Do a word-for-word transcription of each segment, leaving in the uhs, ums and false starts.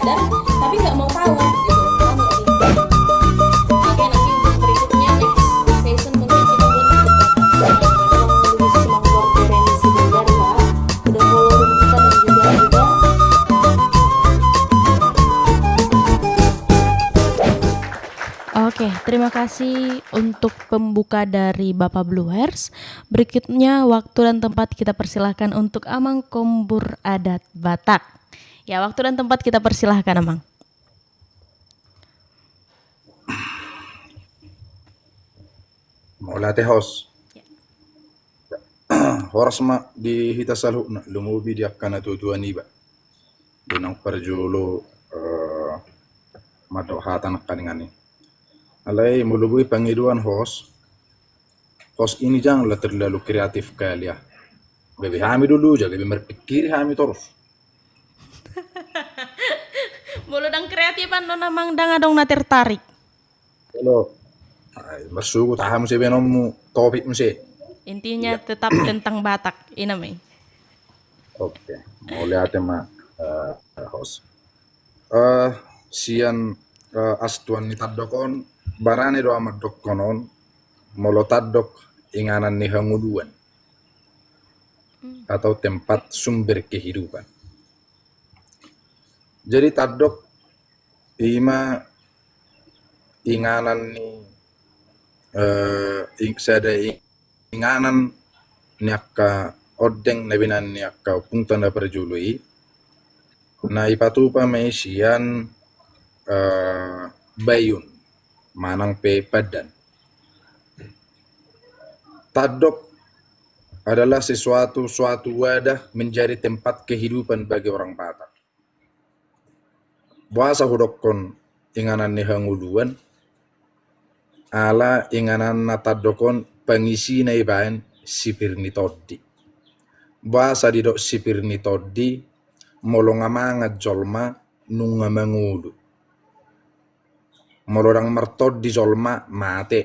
Dan tapi nggak mau tahu gitu. Paham nggak sih? Oke, nanti untuk berikutnya, next session, mungkin kita buat untuk orang yang lebih senang berorganisasi belajar, ya. Udah follow kita dan juga, juga. Oke, terima kasih untuk pembuka dari Bapak Bluehairs. Berikutnya, waktu dan tempat kita persilahkan untuk Amang Kombur Adat Batak. Ya, waktu dan tempat kita persilahkan, Amang. Mauliate, host. Ya. Horas ma di hita saluhutna, lumobi di angka natuatua niba. Di naung parjolo, eh, mandok hata nangkaningan i. Alai molo boi pangidoan, host, host ini janganlah terlalu kreatif kali, ya. Gabe hami do loja, gabe marpikiri hami torus. Molo ndang kreatif annon, Amang, ndang adong na tertarik. Molo, ai, marsugut aha muse baenonmu, topik muse. Intinya tetap tentang Batak, i nama i. Oke, mauliate ma, eh, host. Eh, sian, eh, astuan ni tandok on, barani do ahu mandokkon on, molo tandok inganan ni hangoluan. Hmm. Atau tempat sumber kehidupan. Jadi tandok ima inganan ni, eh, ing-, sada ing-, inganan ni angka ondeng na binahen ni angka ompungta na parjolo i, na ipatupa ma i sian, eh, bayun manang pe pandan. Tandok adalah sesuatu, suatu wadah menjadi tempat kehidupan bagi orang Batak. Boasa hudokkon inganan ni hangoluan? Ala inganan na tandok on pangisina ibaen sipir ni tondi. Boasa didok sipir ni tondi? Molo nga mangan jolma, nunga mangolu. Molo ndang martondi jolma, mate.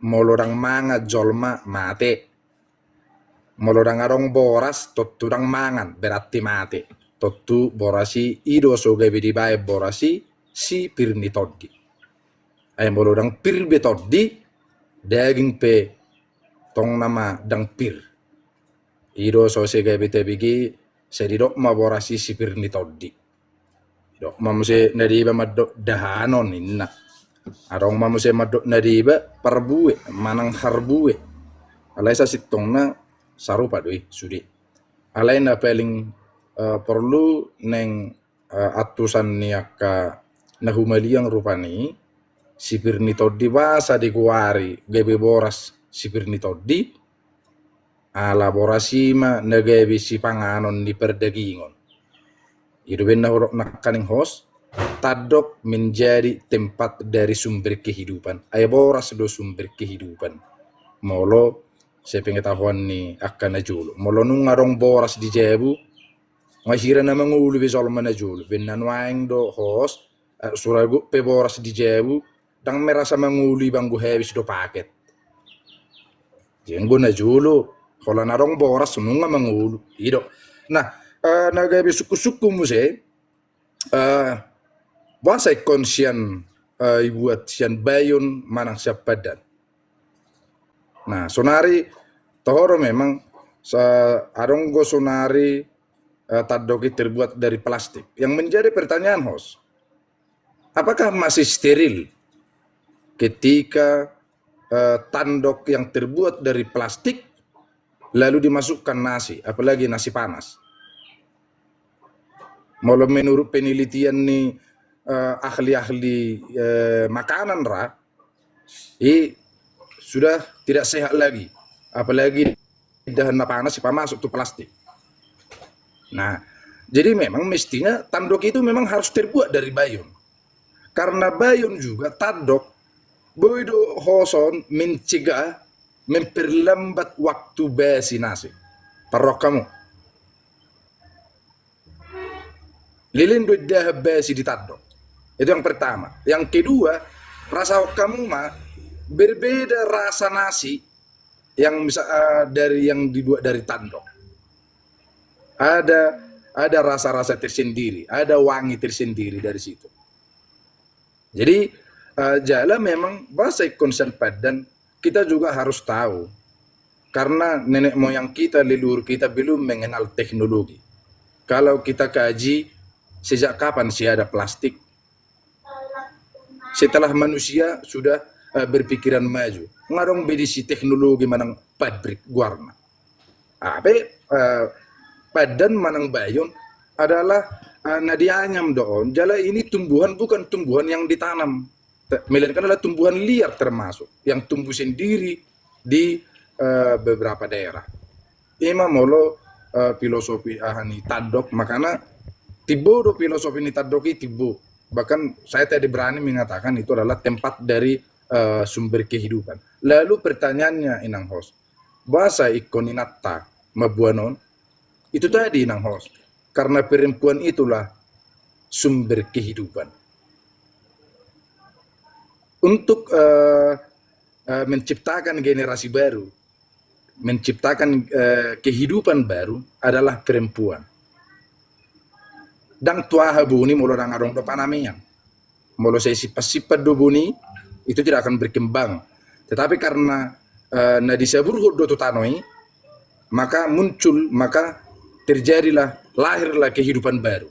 Molo ndang mangan jolma, mate. Molo ndang adong boras, tontu ndang mangan, berarti mate. Tontu boras i, i do so gabe dibaen boras i sipir ni tondi. Ai molo ndang pir be tondi, daging pe tong nama ndang pir. I do so sai gabe tabege, sai didok ma boras i sipir ni tondi. Didok ma muse na deba mandok dahanon, ninna. Adong ma muse mandok na deba parbue manang harbue. Alai sasintongna sarupa do i sude. Alai na paling, eh, porlu naeng, eh, antusan ni angka na humaliang rupani, sipir ni tondi, boasa digoari gabe boras sipir ni tondi? Ala boras i ma na gabe sipanganon ni pardagingon. I do umbahen na hudok nangkaning, host, tandok menjadi tempat dari sumber kehidupan. Ai boras do sumber kehidupan. Molo sepengetahuan ni angka najolo, molo nunga adong boras di jabu, nga hira na mangolu be jolma najolo. Umbahen na nuaeng do, host, eh, suragut pe boras di jabu, ndang merasa mangolu iba anggo habis do paket. Jadi anggo najolo, holan adong boras nunga mangolu. I do. Nah, eh, na gabe sungkunsungkun muse, eh, boasa ingkon sian, eh, ibuat sian bayun manang sian pandan? Nah, sonari toho do memang, sa-, adong do sonari, eh, tandok i terbuat dari plastik. Yang menjadi pertanyaan, host, apakah masih steril ketika, eh, tandok yang terbuat dari plastik lalu dimasukkan nasi, apalagi nasi panas? Molo menurut penelitian ni, eh, ahli-ahli, eh, makanan ra, i sudah tidak sehat lagi. Apalagi dahan na panas i pamasuk tu plastik. Nah, jadi memang mestinya tandok itu memang harus terbuat dari bayun. Karena bayun juga, tandok, boi do hoson mencegah, memperlambat waktu basi nasi. Parroham. Leleng do indahan basi di tandok. Itu yang pertama. Yang kedua, rasahon hamu ma, berbeda rasa nasi yang bisa, eh, dari yang dibuat dari tandok. Ada Ada rasa-rasa tersendiri, ada wangi tersendiri dari situ. Jadi, eh, jala memang bahasa ikon sian pandan kita juga harus tahu. Karena nenek moyang kita, leluhur kita belum mengenal teknologi. Kalau kita kaji sejak kapan sih ada plastik, setelah manusia sudah, eh, berpikiran maju. Nga adong be disi teknologi manang pabrik goarna. Ape, eh, pandan manang bayon adalah, eh, na dianyam do on. Jala ini tumbuhan, bukan tumbuhan yang ditanam. Te-, melainkan adalah tumbuhan liar termasuk, yang tumbuh sendiri di, eh, beberapa daerah. Ima molo, eh, filosofi aha ni tandok, makana timbo do filosofi ni tandok i timbo. Bahkan saya tidak berani mengatakan itu adalah tempat dari, eh, sumber kehidupan. Lalu pertanyaannya, Inang Host, boasa ingkon inanta mamboan on? Itu tadi, Inang Host, karena perempuan itulah sumber kehidupan. Untuk, eh, eh, menciptakan generasi baru, menciptakan, eh, kehidupan baru adalah perempuan. Ndang tu aha buni molo ndang adong do panamean. Molo sai simpan-simpan do buni, itu tidak akan berkembang. Tetapi karena, eh, na disaburhon do tu tano i, maka muncul, maka terjadilah, lahirlah kehidupan baru.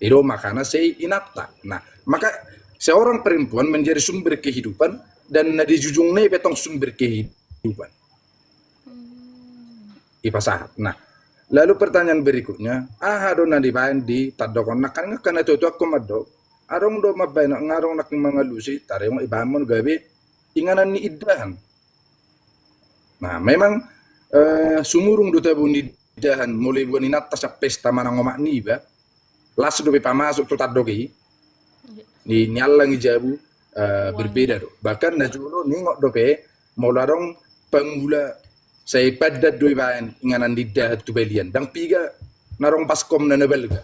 I do makana sai inanta. Nah, maka seorang perempuan menjadi sumber kehidupan dan na di jujungna i pe tong sumber kehidupan. Hmm. Ipasahat. Nah, lalu pertanyaan berikutnya, aha do na dibaen di tandok on? Nangkaning angka na tuatua on mandok, adong do mambaen, nga adong nangkin mangalusi, taringot ibaen ma on gabe inganan ni indahan. Nah, memang, eh, sumurung do tabo ni indahan, molo iboan inanta sian pesta manang omak niba, las dope pamasuk tu tandok i, ni, niallang i jabu, eh, berbeda do. Bahkan najolo ningot dope, molo adong pangula sai pandan do ibaen inganan ni indahan tu balian. Ndang piga, na adong baskomna na balga.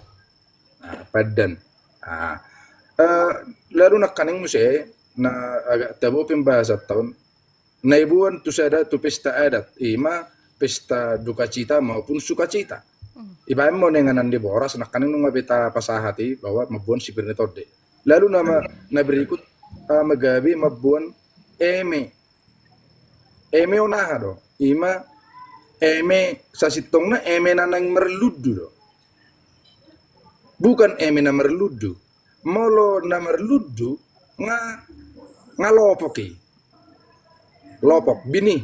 Nah, pandan. Nah, eh, lalu nangkaning muse, na agak tabo pembahasan ta on, na iboan tu sada, tu pesta adat, ima pesta dukacita maupun sukacita. Hmm. Ibaen ma on inganan ni boras, nangkaning nunga be tapasahat i bahwa mamboan sipir ni tondi. Lalu nama, na berikut, eh, ma gabe mamboan eme. Eme on aha do? Ima eme sasintongna eme na naeng marlundu do. Bukan eme na marlundu. Molo na marlundu, nga, nga lopok i. Lopok, bini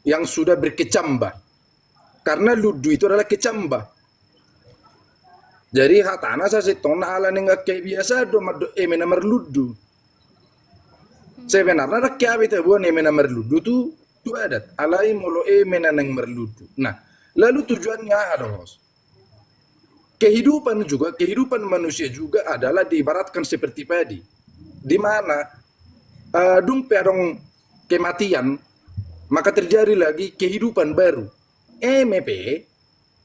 yang sudah berkecambah. Karena lundu itu adalah kecambah. Jadi hatana sasintongna ala ni nga kebiasaan do mandok eme na marlundu. Sebenarna ndang hea be taboan eme na marlundu tu, tu adat. Alai molo eme na naeng marlundu. Nah, lalu tujuannya aha do, Host? Kehidupan juga, kehidupan manusia juga adalah diibaratkan seperti padi, di mana, eh, dung pe adong kematian, maka terjadi lagi kehidupan baru. Eme pe,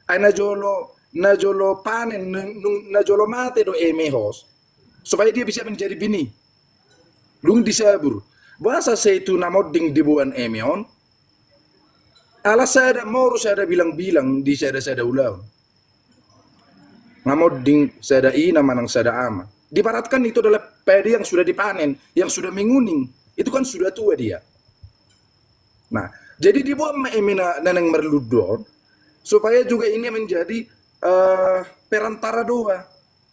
ai najolo, najolo panen, nung, nung, najolo mate do eme, Host, supaya dia bisa menjadi bini. Dung disabur. Boasa sai tu na monding diboan eme on? Ala sada moru sada bilang-bilang di sada-sada ulaon. Nga monding sada ina manang sada ama. Diibaratkan itu adalah padi yang sudah dipanen, yang sudah menguning. Itu kan sudah tua dia. Nah, jadi diboan ma eme na, na naeng marlundu on, supaya juga ini menjadi, eh, perantara doa.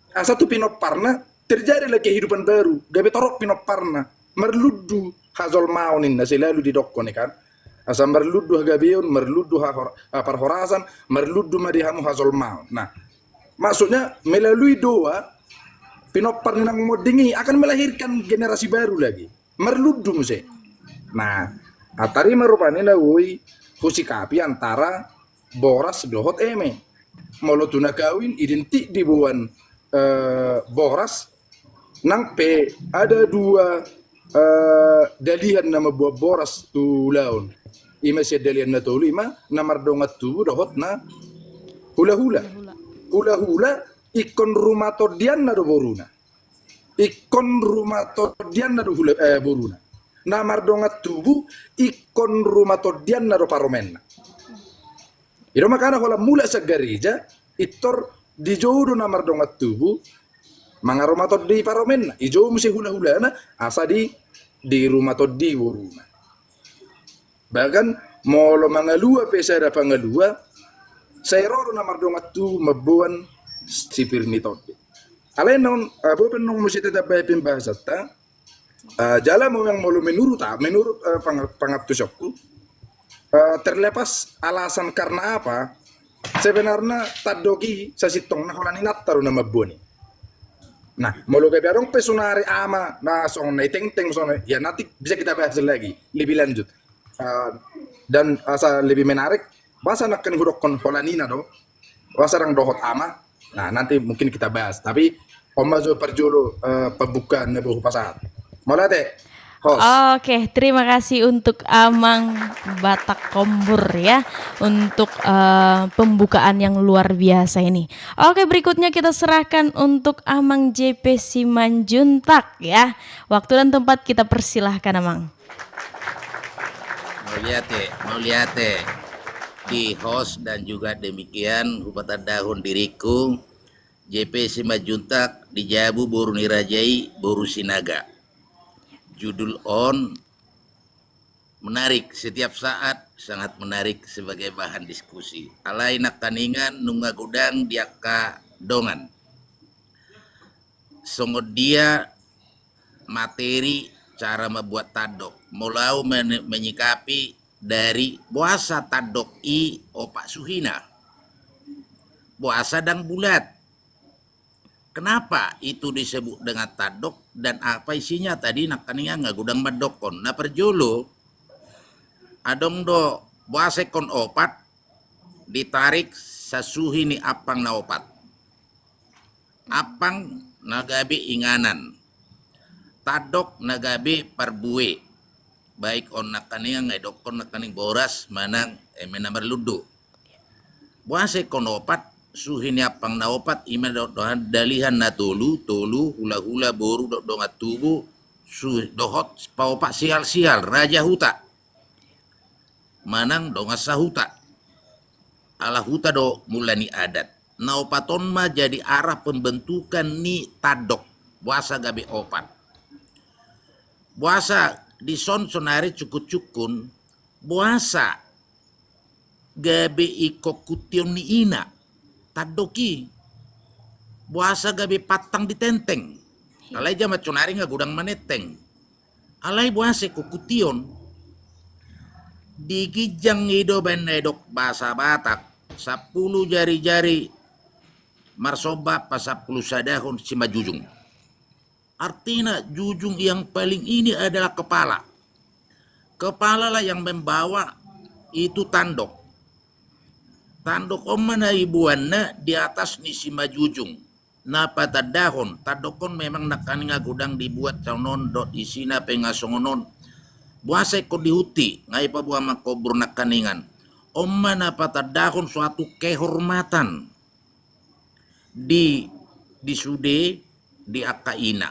Asa tu pinomparna terjadilah kehidupan baru, gabe torop pinomparna. Marlundu hajolmaon ninna selalu didokkon i kan. Asa marlundu hagabeon, marlundu hahor-, parhorasan, marlundu ma di hamu hajolmaon. Nah, maksudnya melalui doa, pinompar ni naeng monding i akan melahirkan generasi baru lagi. Marlundu muse. Nah, atar i ma rupani na boi husikapi antara boras dohot eme. Molo tu na kawin identik diboan, eh, boras, nang pe ada dua, eh, dalihan na mamboan boras tu ulaon. Ima sian dalihan na tolu, ima na mardongan tubu dohot na hulahula. Hulahula. Hulahula ingkon ruma tondianna do boruna. Ingkon ruma tondianna do hula-, eh, boruna. Na mardongan tubu ingkon ruma tondianna do parumaenna. I do makana holan mulak sian gareja, Pintor dijou do na mardongan tubu, mangaruma tondi parumaenna, dijou muse hulahulana, asa di, diruma tondi boruna. Bahkan molo mangalua pe sada pangalua, sai ro do na mardongan tubu mamboan sipir ni tondi. Alai naung, eh, bope naung muse tetap bae pembahasan ta, eh, jala memang molo menurut, ah, menurut, eh, pang-, pangantusionku, eh, terlepas alasan karena apa, sebenarnya tandok i sasintongna holan inanta do na mamboan i. Nah, molo gabe adong pe sonari ama na songon na i tengteng songon na i, ya nanti bisa kita bahas lagi lebih lanjut. Eh, dan asa lebih menarik, boasa nangkin hudokkon holan ina do, boasa ndang dohot ama. Nah, nanti mungkin kita bahas. Tapi on ma jo parjolo, eh, pembukaan na boi hupasahat. Mauliate, host. Oke, terima kasih untuk Amang Batak Kombur ya, untuk, eh, pembukaan yang luar biasa ini. Oke, berikutnya kita serahkan untuk Amang J P Simanjuntak ya. Waktu dan tempat kita persilahkan, Amang. Mauliate, mauliate di host dan juga demikian hupatandahon diriku, J P Simanjuntak di jabu boru ni raja i, boru Sinaga. Judul on menarik, setiap saat sangat menarik sebagai bahan diskusi. Alai nangkiningan nunga godang di angka dongan. Songon dia materi cara membuat tandok. Molo au men-, menyikapi dari boasa tandok i opat suhina. Boasa ndang bulat. Kenapa itu disebut dengan tandok dan apa isinya tadi nangkiningan nunga godang mandokkon. Na parjolo, adong do boasa ingkon opat, ditarik sasuhi ni ampang na opat. Ampang na gabe inganan, tandok na gabe parbue, baik on nangkiningan nunga idokkon nangkining boras manang eme na marlundu. Boasa ingkon opat, suhi ni ampang na opat, ima do-, dohot dalihan na tolu, tolu, hulahula, boru, dohot dongan tubu, su-, dohot paopat sialsial, raja huta manang dongan sahuta. Ala huta do mula ni adat. Na opat on ma jadi arah pembentukan ni tandok. Boasa gabe opat. Boasa dison sonari cukun-cukun, boasa gabe ingkon kution ni ina tandok i. Boasa gabe pantang ditenteng. Alai jaman sonari nunga godang manenteng. Alai boasa ingkon kution. Di ginjang i do baen na didok bahasa Batak, sampulu jari-jari marsomba, pasampulu sadahon simanjujung. Artina jujung yang paling ini adalah kepala. Kepala lah yang membawa itu tandok. Tandok on ma na iboanna di atas ni simanjujung. Na patandahon, tandok on memang nangkiningan godang dibuat songon on dohot isina pe nunga songon on. Boasa ingkon dihunti, nunga ipaboa Amang Kombur nangkiningan. On ma na patandahon suatu kehormatan di, di sude, di angka ina.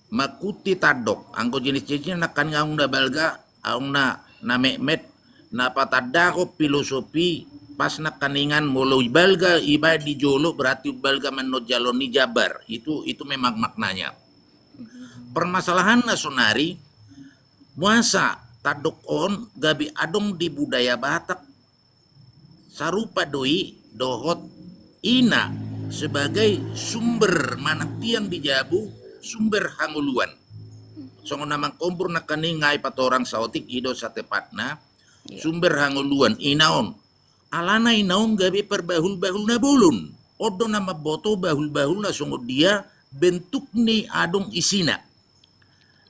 Mangkunti tandok, anggo jenis-jenisna nangkiningan adong na balga, adong na, na metmet, na patandahon filosofi, pas nangkiningan molo balga iba di jolo berarti balga manonjalon ni jambar. Itu, itu memang maknanya. Permasalahanna sonari, boasa tandok on gabe adong di budaya Batak, sarupa do i dohot ina sebagai sumber manang tiang di jabu, sumber hangoluan. Songon Amang Kombur nangkiningan nunga ipatorang saotik, i do satepatna. Iya. Sumber hangoluan ina on. Alana ina on gabe parbahul-bahul na bolon. On do na mamboto bahul-bahul na songon dia bentuk ni adong isina.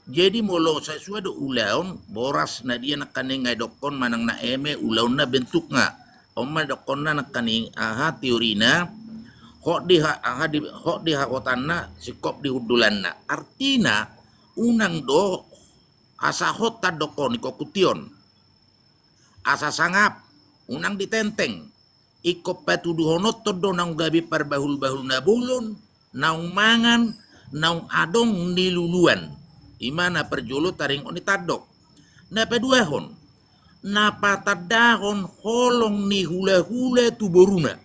Jadi molo sasua do ulaon, boras na dia nangkiningan nunga idokkon manang na eme, ulaonna bentukna. On ma dokkonna nangkiningan, aha, teorina, hot di ha-, aha di, hot di hahotanna, singkop di hundulanna. Artina, unang do asa hot tandok on ingkon kution. Asa sangap, unang ditenteng. Ingkon patuduhononton do naung gabe parbahul-bahul na bolon, naung mangan, naung adong niluluan. Ima na parjolo taringot ni tandok. Na paduahon, na patandahon holong ni hulahula tu boruna.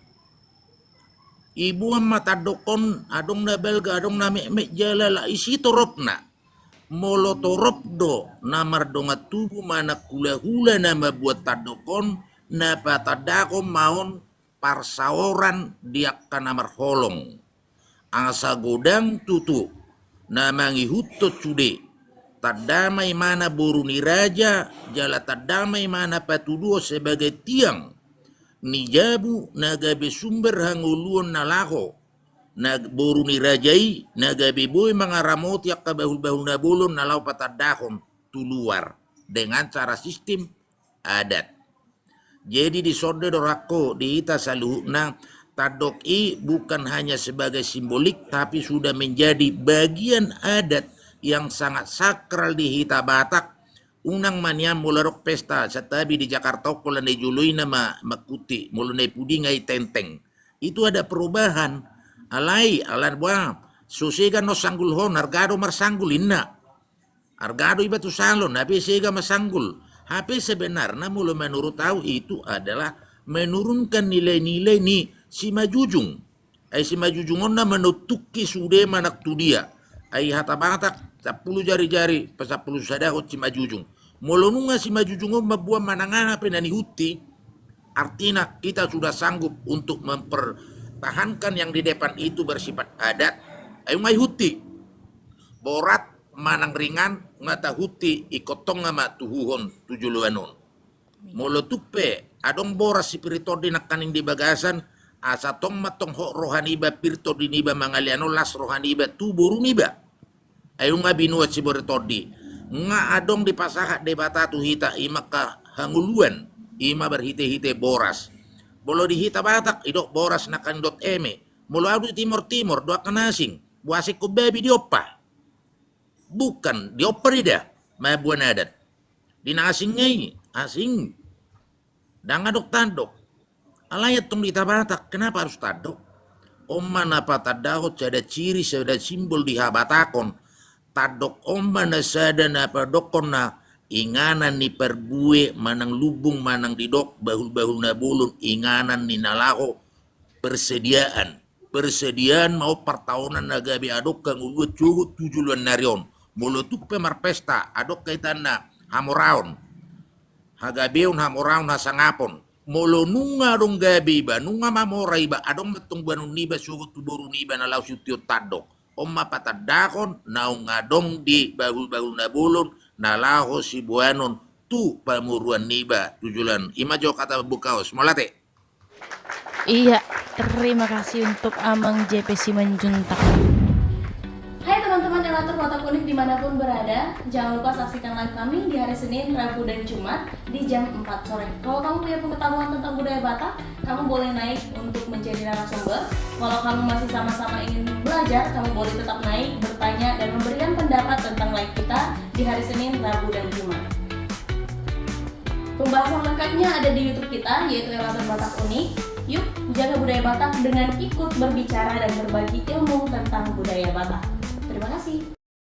Iboan ma tandok on, adong na balga, adong na metmet jala laos isi toropna. Molo torop do na mardongan tubu manang hulahula na mamboan tandok on, na patandahon ma on parsaoran di angka na marholong. Asa godang tutu na mangihuthon sude, tanda ma imana boru ni raja, jala tanda ma imana patuduhon sebagai tiang ni jabu na gabe sumber hangoluan na laho na boru ni raja i na gabe boi mangaramoti angka bahulbahul na bolon na laho patandahon tu luar dengan cara sistim adat. Jadi dison do, dorangku, di hita saluhutna, tandok i bukan hanya sebagai simbolik, tapi sudah menjadi bagian adat yang sangat sakral di hita Batak. Unang ma nian molo adong pesta, santabi di Jakarta on, molo na di jolo i na ma-, manghuti, molo na di pudi nga i tenteng. Itu ada perubahan. Alai, ala boha, so sega na sanggulhon, arga do marsanggul, inna. Arga do iba tu salon, hape sega ma sanggul. Hape sebenarna molo menurut au itu adalah menurunkan nilai-nilai ni simanjujung. Ai simanjujung on na manuttuki sude manang tu dia. Ai hata Batak, sampulu jari-jari, pasampulu sadahon simanjujung. Molo nunga simanjujung on mamboan manang aha pe na nihuti, artina kita sudah sanggup untuk mempertahankan yang di depan itu bersifat adat. Ai nga ihuti. Borat manang ringan nga tahuti, ingkon tonga ma tuhuhon tu joloan on. Molo tung pe adong boras si pir ni tondi nangkaning di bagasan, asa tong ma tong hot roha niba, pir tondi niba mangalean on, las roha niba tu boru niba. Ai nunga binuat si pir ni tondi. Nga adong dipasahat Debata tu hita, ima angka hangoluan, ima marhitehite boras. Molo di hita Batak, didok boras nangkaning dohot eme. Molo au di timor-timor, dohot angka na asing, boasa ingkon babi diompa? Bukan diompa do i da mamboan adat. Di na asing nga i, asing. Ndang adong tandok. Alai antong di hita Batak, kenapa harus tandok? On ma na patandahon sada ciri, sada simbol di habatakon. Tandok on ma na sada na padokkon na inganan ni parbue manang lumbung manang didok bahulbahul na bolon, inganan ni na laho persediaan. Persediaan ma on partaonan na gabe adong hangoluan sogot tu joloan ni ari on. Molo tung pe marpesta, adong kaitanna hamoraon, hagabeon, hamoraon, hasangapon. Molo nunga adong gabe iba, nunga mamora iba, adong ma antong boanon niba sogot tu boru niba na laho siuntihon tandok. On ma patandahon naung adong di bahulbahul na bolon na laho siboanon tu pamoruon niba tu joloan. Ima jo hata mambuka os. Mauliate. Iya, terima kasih untuk Amang J P Simanjuntak. Hai teman-teman Elator Batak Unik dimanapun berada, jangan lupa saksikan live kami di hari Senin, Rabu, dan Jumat di jam empat sore. Kalau kamu punya pengetahuan tentang budaya Batak, kamu boleh naik untuk menjadi narasumber. Kalau kamu masih sama-sama ingin belajar, kamu boleh tetap naik, bertanya, dan memberikan pendapat tentang live kita di hari Senin, Rabu, dan Jumat. Pembahasan lengkapnya ada di YouTube kita, yaitu Elator Batak Unik. Yuk, jaga budaya Batak dengan ikut berbicara dan berbagi ilmu tentang budaya Batak. Terima kasih.